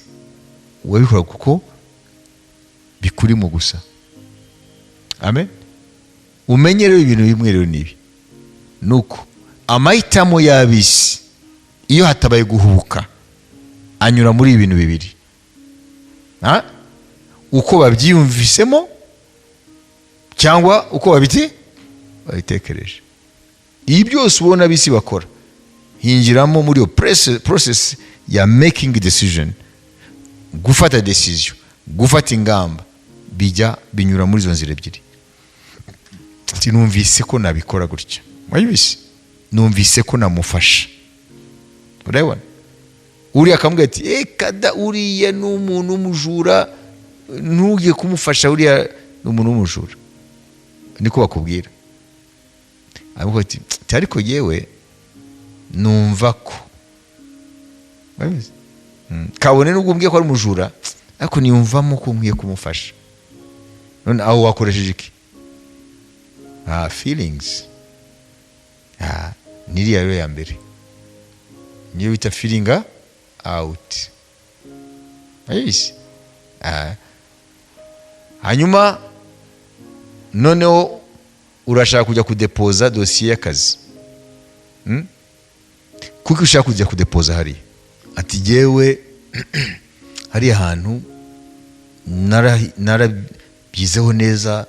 wabikora kuko bikurimo gusa. Amen. Umenye rero ibintu bimwe rero nibi, nuko amahitamo y'ab'isi, iyo hatabaye guhubuka, anyura muri ibintu bibiri. Ha? Uko babyiyumvisemo cyangwa uko babitekereje. Ibi byose ubona ab'isi bakora hinjiramo muri iyo process ya making decision, gufata decision, gufata ingamba, bijya binyura muri izo nzira ebyiri. Ati numvise ko nabikora gutya, wayibise, numvise ko namufasha. Urabibona, uriya akamubwira ati kada uriya ni umuntu w'umujura, ntujye kumufasha, uriya ni umuntu w'umujura, niko bakubwira. Aramubwira ati ariko yewe numva ko. Urabizi? Kabone nubwo umbwiye ko ari umujura, ariko niyumvamo ko nkwiye kumufasha. None aho wakoresheje iki? Feelings. Niriya rero ya mbere niyo bita feeling out. Urabizi? Hanyuma noneho urashaka kujya kudepoza dosiye y'akazi. Kuko ushaka kujya kudepoza hariya, ati jyewe hariya hantu narabyizeho neza,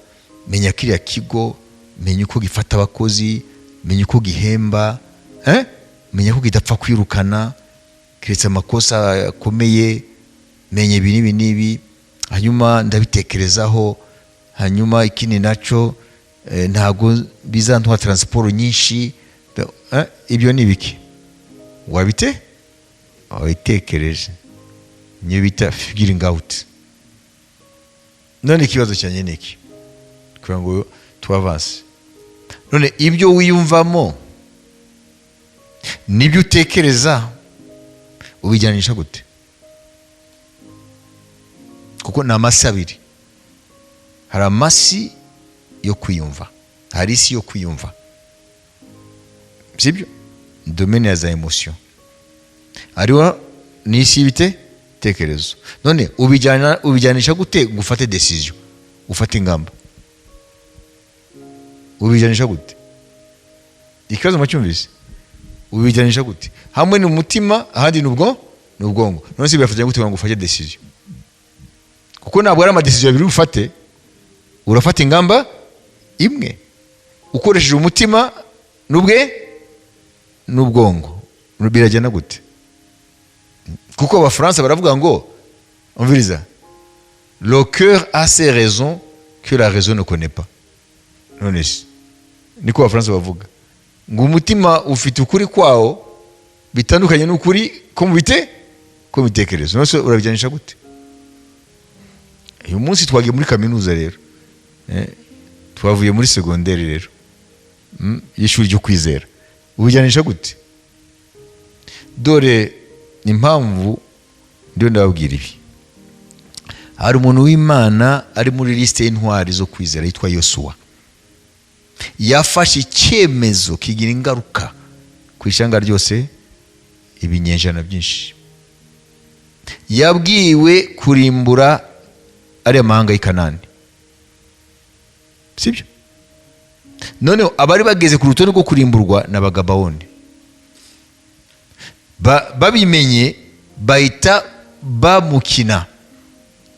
menya kiriya kigo, menya uko gifata abakozi, menya uko gihemba, Menya ko kidapfa kwirukana keretse amakosa akomeye, menya ibi n'ibi n'ibi. Hanyuma ndabitekerezaho. Hanyuma ikindi nacyo, ntabwo bizantwara transport nyinshi. Ibyo ni ibiki? Wabitekereje, niyo bita figuring out. None ikibazo cyanjye ni iki, kugira ngo tuavance? None ibyo wiyumvamo nibyo utekereza ubijyanisha gute? Kuko ni amasi abiri. Hari amasi yo kwiyumva, hari isi yo kwiyumva, sibyo? Domaine ya za émotion. Hariho n'isi y'ibitekerezo. None ubijyanisha gute ngo ufate decision, ufate ingamba? Ubijyanisha gute? Ikibazo mwacyumvise? Ubijyanisha gute? Hamwe ni umutima, ahandi ni ubwo ni ubwonko. None se birafatanya gute kugira ngo ufate decision? Kuko ntabwo ari amadecision abiri ufate, urafata ingamba imwe ukoresheje umutima n'ubwe n'ubwonko. Biragenda gute? Kuko Abafaransa baravuga ngo, umviriza, "Le cœur a ses raisons que la raison ne connaît pas." None se niko Abafaransa bavuga ngo umutima ufite ukuri kwawo bitandukanye n'ukuri ko mu bite ko mu bitekerezo. None se urabijyanisha gute? Uyu munsi twagiye muri kaminuza rero. Twavuye muri segonderi rero, y'ishuri ryo kwizera. Ubijyanisha gute? Dore impamvu ndiyo ndababwira ibi. Hari umuntu w'Imana ari muri lisite y'intwari zo kwizera yitwa Yosuwa. Yafashe icyemezo kigira ingaruka ku ishyanga ryose ibinyejana byinshi. Yabwiwe kurimbura ariya mahanga y'i Kanani, sibyo? Noneho abari bageze ku rutonde rwo kurimburwa ni Abagabawoni. Babimenye bahita bamukina,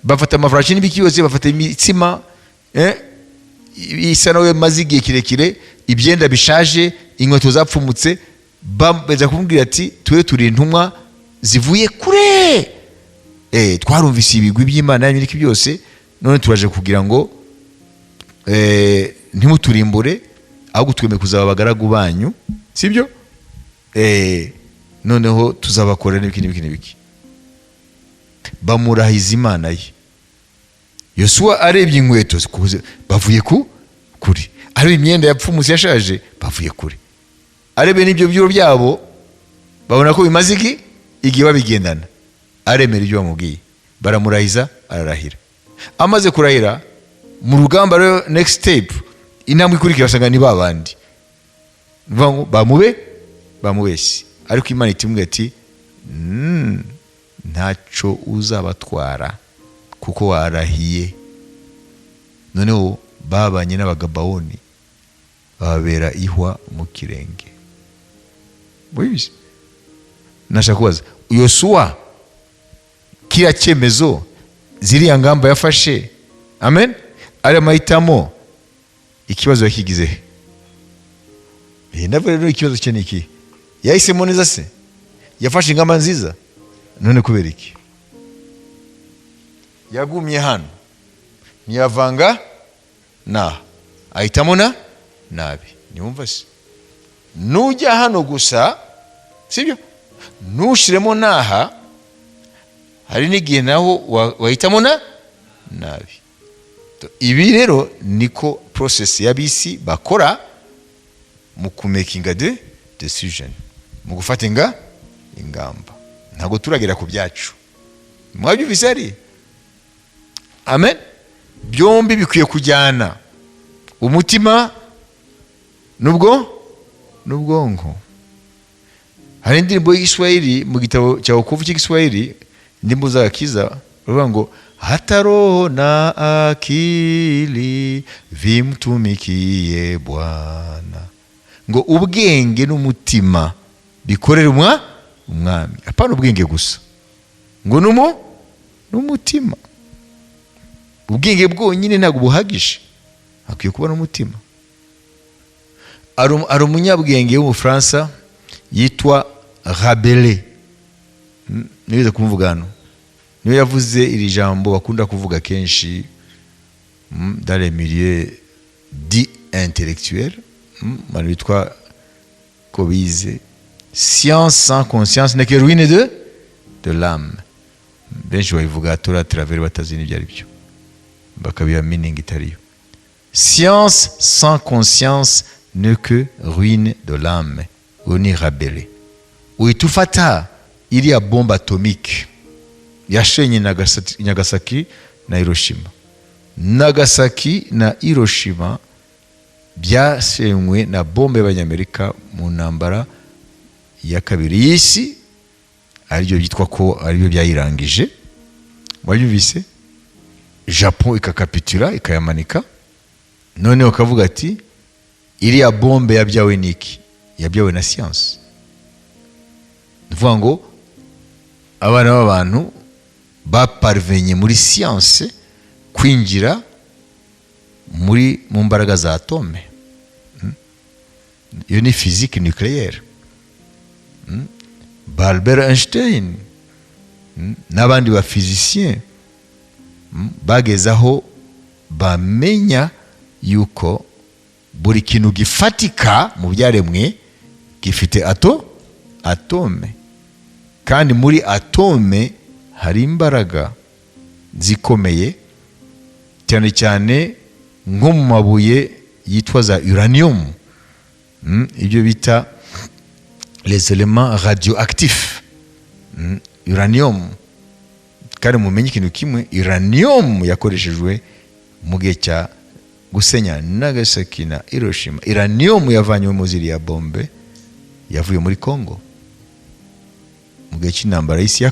bafata amafarashi n'ibiki yose, bafata imitsima isa nawe maze igihe kirekire, ibyenda bishaje, inkweto zapfumutse. Baza kumubwira ati: "Tube turi intumwa zivuye kure, twarumvise ibigwi by'Imana yanyu n'iki byose, none turaje kugira ngo ntimuturimbure, ahubwo twemeye kuzaba abagaragu banyu, sibyo? Noneho tuzabakorera n'ibiki n'ibiki n'ibiki." Bamurahiza Imana ye. Yosuwa arebye inkweto bavuye ku kure, areba imyenda yapfumutse yashaje, bavuye kure, arebye n'ibyo biro byabo, babona ko bimaze iki igihe babigendana. Aremera ibyo bamubwiye, baramurahiza, ararahira. Amaze kurahira, mu rugamba rero, next step, intambwe ikurikira, basanga ni ba bandi. Ni ukuvuga ngo bamubeshye. Ariko Imana itimubwira ati: "Ntacyo uzabatwara kuko warahiye." Noneho babanye n'Abagabawoni, bababera ihwa mu kirenge. Wibizi, nashaka kubaza Yosuwa, kiriya cyemezo, ziriya ngamba yafashe, amen, ari amahitamo, ikibazo yakigize he? Ndavuga rero, ikibazo cye ni iki? Yahisemo neza se? Yafashe ingamba nziza? None kubera iki yagumye hano, ntiyavanga naha, ahitamo na nabi? Niwumva se, nujya hano gusa, sibyo, ntushiremo naha, hari n'igihe naho wahitamo na nabi. Ibi rero niko process y'abisi bakora mu kumakinga de decision, mu gufata ingamba. Ntabwo turagera ku byacu. Mwabyumvise hari? Amen. Byombi bikwiye kujyana, umutima nubwo n'ubwonko. Hari indirimbo y'Igiswahili mu gitabo cya Wokovu cy'Igiswahili, indirimbo z'agakiza, baravuga ngo: "Hata roho na akili vimtumikie Bwana." Ngo ubwenge n'umutima bikorere umwami. Apana ubwenge gusa, ngo n'umutima. Ubwenge bwonyine ntabwo buhagije, hakwiye kuba n'umutima. Hari umunyabwenge w'Umufaransa yitwa Rabelais. Nigeze kumuvuga hano. Niwe yavuze iri jambo bakunda kuvuga kenshi dans les milieux dits intellectuels, abantu bitwa ko bize: "Science sans conscience n'est que ruine de l'âme." Benshi babivuga tora travers, batazi n'ibyo ari byo, bakabiha meaning itariyo. "Science sans conscience n'est que ruine de l'âme." Uwo ni Rabelais. Uhita ufata iriya bombe atomique yashenye Nagasaki na Hiroshima. Nagasaki na Hiroshima byashenywe na bombe y'Abanyamerika mu ntambara ya kabiri y'isi, aribyo byitwa ko aribyo byayirangije. Wabyumvise? Japon ikakapitula, ikayamanika. Noneho ukavuga ati: "Iriya bombe yabyawe n'iki?" Yabyawe na science. Ukuvuga ngo abana b'abantu baparvenye muri siyanse kwinjira mu mbaraga za atome. Iyo ni physique nucléaire. Ba Albert Einstein n'abandi ba physiciens bageze aho bamenya yuko buri kintu gifatika mu byaremwe gifite atome, kandi muri atome hari imbaraga zikomeye, cyane cyane nko mu mabuye yitwa za uranium, ibyo bita les éléments radioactifs. Uranium, kandi mumenye ikintu kimwe: uranium yakoreshejwe mu gihe cya gusenya Nagasaki na Hiroshima. Uranium yavanywe mu ziriya bombe yavuye muri Congo mu gihe cy'intambara y'isi ya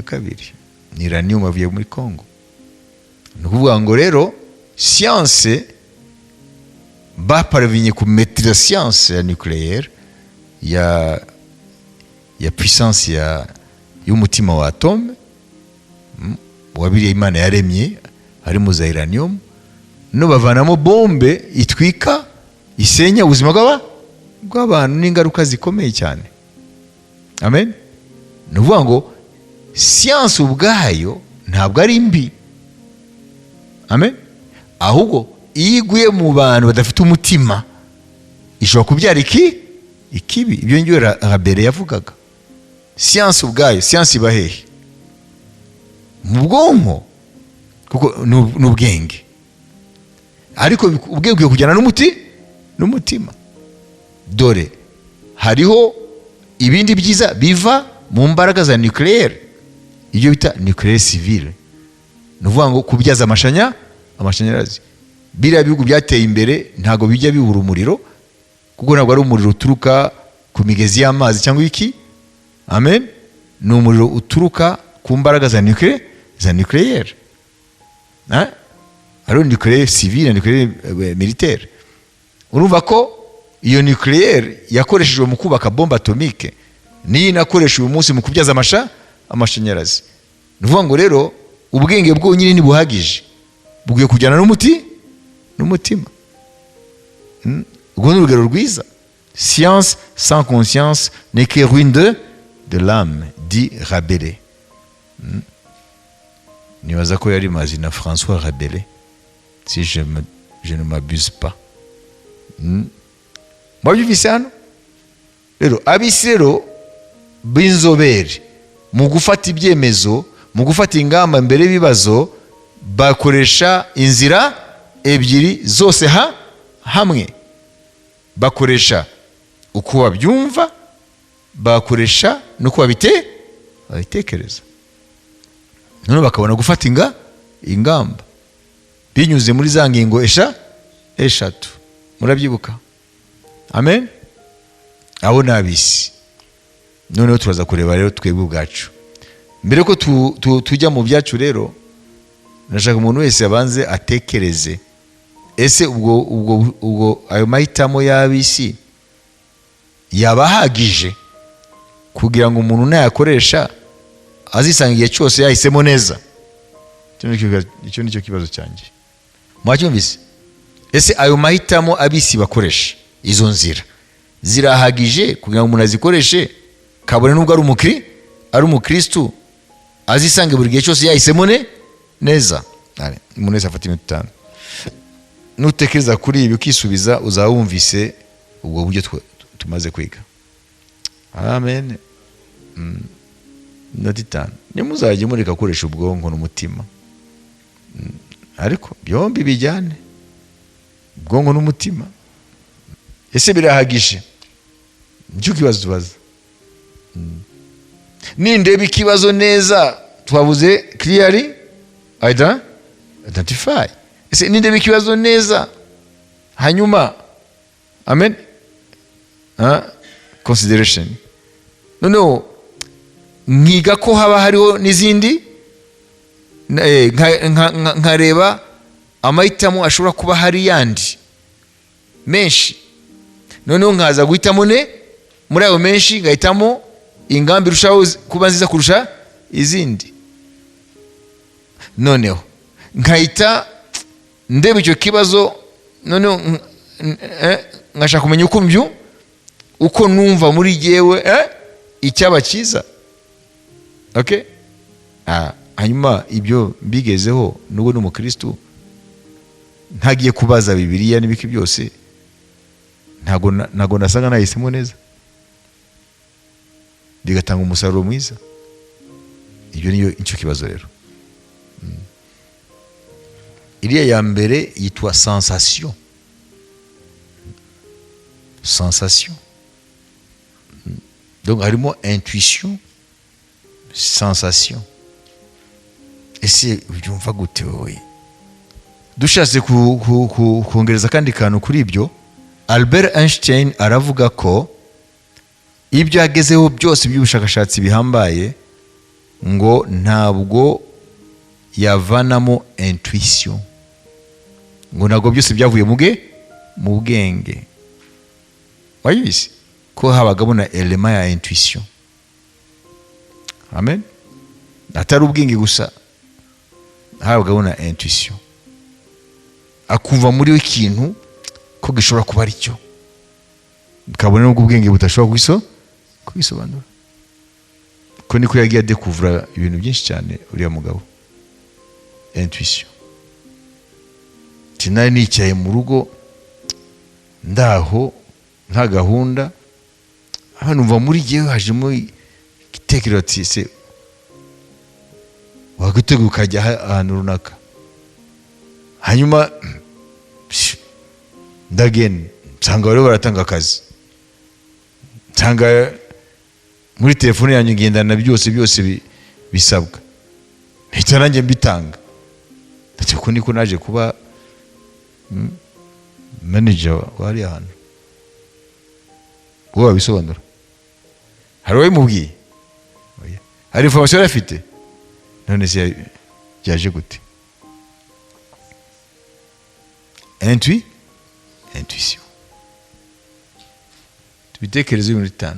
kabiri. Ni uranium yavuye muri Congo. Ni ukuvuga ngo rero science, baparvenye ku maîtriser science ya nucléaire, ya puissance y'umutima wa atome wa biriya Imana yaremye, harimo za uranium, no bavanamo bombe itwika, isenya ubuzima bw'abantu n'ingaruka zikomeye cyane. Amen. Ni ukuvuga ngo siyanse ubwayo ntabwo ari mbi. Amen. Ahubwo iyo iguye mu bantu badafite umutima, ishobora kubyara ikibi. Ibyo ngibyo Rabelais yavugaga. Siyanse ubwayo, siyanse iba hehe? Mu bwonko, kuko ni ubwenge. Ariko ubwenge bukwiye kujyana n'umutima. Dore hariho ibindi byiza biva mu mbaraga za nucléaire, ibyo bita nucléaire civile, ni ukuvuga ngo kubyaza amashanyarazi. Biriya bihugu byateye imbere ntabwo bijya bibura umuriro, kuko ntabwo ari umuriro uturuka ku migezi y'amazi cyangwa iki. Amen. Ni umuriro uturuka ku mbaraga za nucléaire. Hariho nucléaire civile na nucléaire militaire. Urumva ko iyo nucléaire yakoreshejwe mu kubaka bombe atomique niyo inakoresha uyu munsi mu kubyaza amashanyarazi. Ni ukuvuga ngo rero ubwenge bwonyine ntibuhagije, bukwiye kujyana n'umutima. Urwo ni urugero rwiza. "Science sans conscience n'est que ruine de l'âme", dit Rabelais. Nibaza ko yari mazi na François Rabelais, si je ne m'abuse pas. Mwabyumvise hano rero, ab'isi rero b'inzobere mu gufata ibyemezo, mu gufata ingamba mbere y'ibibazo, bakoresha inzira ebyiri zose hamwe. Bakoresha uko babyumva, bakoresha n'uko babitekereza, noneho bakabona gufata ingamba binyuze muri za ngingo 3. Murabyibuka? Amen. Abo ni ab'isi. Noneho turaza kureba rero twebwe ubwacu. Mbere ko tujya mu byacu rero, ndashaka umuntu wese abanze atekereze: ese ubwo ayo mahitamo y'ab'isi yaba ahagije kugira ngo umuntu nayakoresha azisanga igihe cyose yahisemo neza? Icyo ni cyo kibazo cyanjye. Mwacyumvise? Ese ayo mahitamo ab'isi bakoresha, izo nzira zirahagije kugira ngo umuntu azikoreshe, kabone nubwo ari umukristu, azisange buri gihe cyose yahisemo neza? Umuntu wese afata iminota 5. Nutekereza kuri ibi ukisubiza, uzaba wumvise ubwo buryo tumaze kwiga. Amen. Iminota 5. Nimuzajye mureka gukoresha ubwonko n'umutima. Ariko byombi bijyane, ubwonko n'umutima. Ese birahagije? Nicyo kibazo tubaza. Nindeba ikibazo neza, twavuze clearly identify. Ese nindeba ikibazo neza, hanyuma, amen, consideration, noneho nkiga ko haba hariho n'izindi, nkareba amahitamo ashobora kuba hari yandi menshi, noneho nkaza guhitamo ne muri ayo menshi, ngahitamo Ingamba irushaho kuba nziza kurusha izindi. Noneho nkahita ndeba icyo kibazo, noneho nkashaka kumenya uko numva muri jyewe icyaba cyiza. Okay? Hanyuma ibyo mbigezeho, nubwo ni umukristu, ntagiye kubaza Bibiliya n'ibiki byose, ntago nasanga nahisemo neza, bigatanga umusaruro mwiza. Ibyo niyo icyo kibazo rero. Iriya ya mbere yitwa sensation. Sensation, donc harimo intuition, sensation. Ese ubyumva gute wowe? Dushatse kongereza akandi kantu kuri ibyo, Albert Einstein aravuga ko ibyo yagezeho byose by'ubushakashatsi bihambaye, ngo ntabwo yavanamo intuition, ngo ntabwo byose byavuye mu bwenge. Wabizi ko habagamo na élément ya intuition. Amen. Atari ubwenge gusa, habagamo na intuition, akumva muri we ikintu ko gishobora kuba ari cyo, kabone n'ubwo ubwenge budashobora kubisobanura. Ko niko yagiye adekuvura ibintu byinshi cyane uriya mugabo. Intuition. Sinari nicaye mu rugo ndaho nta gahunda, hano numva muri jyewe hajemo igitekerezo ati: "Se waguteguye ukajya ahantu runaka?" Hanyuma ndagenda, nsanga bariho baratanga akazi, nsanga muri telefone yanjye ngendana byose byose bisabwa, mpita nanjye mbitanga. Ndetse ko niko naje kuba manager wa hariya hantu. Wowe wabisobanura? Hari uwabimubwiye? Oya. Hari information yari afite? None se byaje gute? Intuition. Tubitekereze ibintu 5.